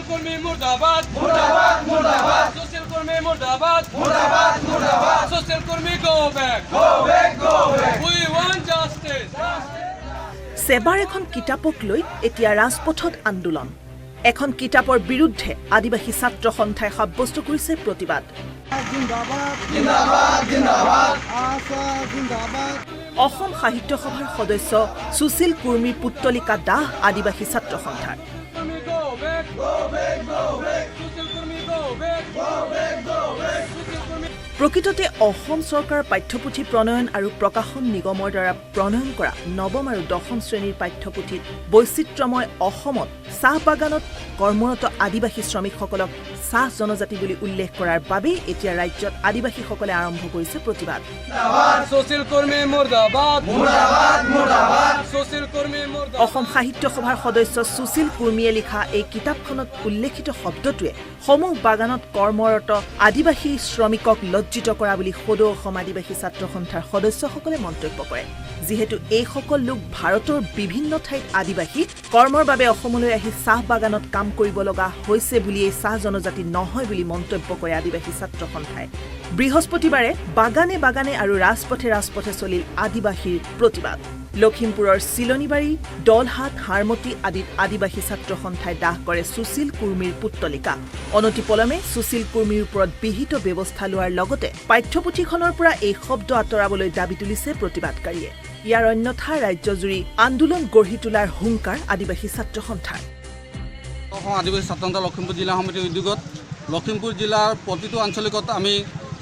কুৰ্মী মুৰ্দাবাদ, মুৰ্দাবাদ, মুৰ্দাবাদ। সুশীল কুৰ্মী মুৰ্দাবাদ, মুৰ্দাবাদ, মুৰ্দাবাদ। Sushil Kurmi go back, go back, go back. We want justice. ছেবাৰ এখন কিতাপক লৈ এতিয়া ৰাজপথত আন্দোলন। এখন কিতাপৰ বিৰুদ্ধে আদিবাসী ছাত্ৰ সন্থাই সাব্যস্ত কৰিছে প্ৰতিবাদ। জিন্দাবাদ, জিন্দাবাদ, জিন্দাবাদ। আছা জিন্দাবাদ। অসম সাহিত্য সভাৰ সদস্য সুশীল কুৰ্মীৰ পুত্তলিকা দাহ আদিবাসী ছাত্ৰ সন্থাৰ। Kurmi go back, go back, go back. Sushil Kurmi go back, go back, go back. Sushil Kurmi প্ৰকৃততে অসম চৰকাৰৰ পাঠ্যপুথি প্ৰণয়ন আৰু প্ৰকাশন নিগমৰ দ্বাৰা প্ৰণয়ন কৰা নৱম আৰু দশম শ্ৰেণীৰ পাঠ্যপুথিত বৈচিত্ৰ্যময় অসমত চাহ বাগানত কৰ্মৰত আদিবাসী শ্ৰমিকসকলক চাহ জনজাতি বুলি উল্লেখ কৰাৰ বাবেই এতিয়া ৰাজ্যত আদিবাসীসকলে আৰম্ভ কৰিছে প্ৰতিবাদ। সুশীল কুৰ্মী মুৰ্দাবাদ, মুৰ্দাবাদ, মুৰ্দাবাদ। সুশীল কুৰ্মী মুৰ্দাবাদ। অসম সাহিত্য সভাৰ সদস্য সুশীল কুৰ্মীয়ে লিখা এই কিতাপখনত উল্লেখিত শব্দটোৱে সমূহ বাগানত কৰ্মৰত আদিবাসী শ্ৰমিকক লজ্জিত কৰা বুলি সদৌ অসম আদিবাসী ছাত্ৰ সন্থাৰ সদস্যসকলে মন্তব্য কৰে। যিহেতু এইসকল লোক ভাৰতৰ বিভিন্ন ঠাইত আদিবাসী কৰ্মৰ বাবে অসমলৈ আহি চাহ বাগানত কাম কৰিব লগা হৈছে বুলিয়েই চাহ জনজাতি নহয় বুলি মন্তব্য কৰে আদিবাসী ছাত্ৰ সন্থাই। বৃহস্পতিবাৰে বাগানে বাগানে আৰু ৰাজপথে ৰাজপথে চলিল আদিবাসীৰ প্ৰতিবাদ। লখিমপুৰৰ চিলনীবাৰী, দলহাট, হাৰমতী আদিত আদিবাসী ছাত্ৰ সন্থাই দাহ কৰে সুশীল কুৰ্মীৰ পুত্তলিকা। অনতিপলমে সুশীল কুৰ্মীৰ ওপৰত বিহিত ব্যৱস্থা লোৱাৰ লগতে পাঠ্যপুথিখনৰ পৰা এই শব্দ আঁতৰাবলৈ দাবী তুলিছে প্ৰতিবাদকাৰীয়ে। ইয়াৰ অন্যথা ৰাজ্যজুৰি আন্দোলন গঢ়ি তোলাৰ হুংকাৰ আদিবাসী ছাত্ৰ সন্থাৰ। অসম আদিবাসী ছাত্ৰ সন্থা লখিমপুৰ জিলা সমিতিৰ উদ্যোগত লখিমপুৰ জিলাৰ প্ৰতিটো আঞ্চলিকত আমি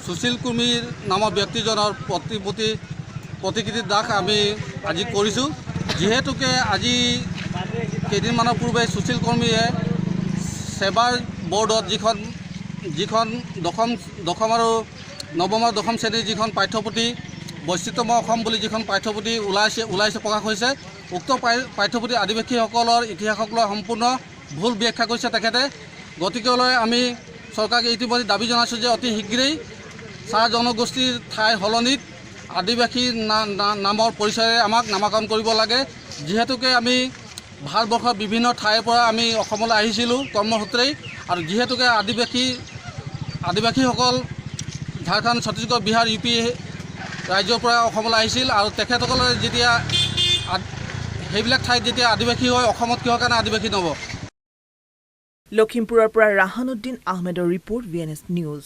সুশীল কুৰ্মীৰ নামৰ ব্যক্তিজনৰ প্ৰতিমূৰ্তি প্ৰতিকৃতিৰ দাহ আমি আজি কৰিছোঁ। যিহেতুকে আজি কেইদিনমানৰ পূৰ্বে সুশীল কুৰ্মীয়ে ছেবাৰ বৰ্ডত যিখন যিখন দশম আৰু নৱম আৰু দশম শ্ৰেণীৰ যিখন পাঠ্যপুথি বৈচিত্ৰ্যময় অসম বুলি যিখন পাঠ্যপুথি ওলাইছে, প্ৰকাশ হৈছে, উক্ত পাঠ্যপুথি আদিবাসীসকলৰ ইতিহাসক লৈ সম্পূৰ্ণ ভুল ব্যাখ্যা কৰিছে তেখেতে। গতিকেলৈ আমি চৰকাৰক ইতিমধ্যে দাবী জনাইছোঁ যে অতি শীঘ্ৰেই চাহ জনগোষ্ঠীৰ ঠাইৰ সলনিত আদিবাসী নামৰ পৰিচয়েৰে আমাক নামাকৰণ কৰিব লাগে। যিহেতুকে আমি ভাৰতবৰ্ষৰ বিভিন্ন ঠাইৰ পৰা আমি অসমলৈ আহিছিলোঁ কৰ্মসূত্ৰেই আৰু যিহেতুকে আদিবাসীসকল ঝাৰখণ্ড, ছত্তীশগড়, বিহাৰ, ইউ পি ৰাজ্যৰ পৰা অসমলৈ আহিছিল আৰু তেখেতসকলে যেতিয়া সেইবিলাক ঠাইত যেতিয়া আদিবাসী হয়, অসমত কিহৰ কাৰণে আদিবাসী নহ'ব? লখিমপুৰৰ পৰা ৰাহানুদ্দিন আহমেদৰ ৰিপৰ্ট, ভিএনএছ নিউজ।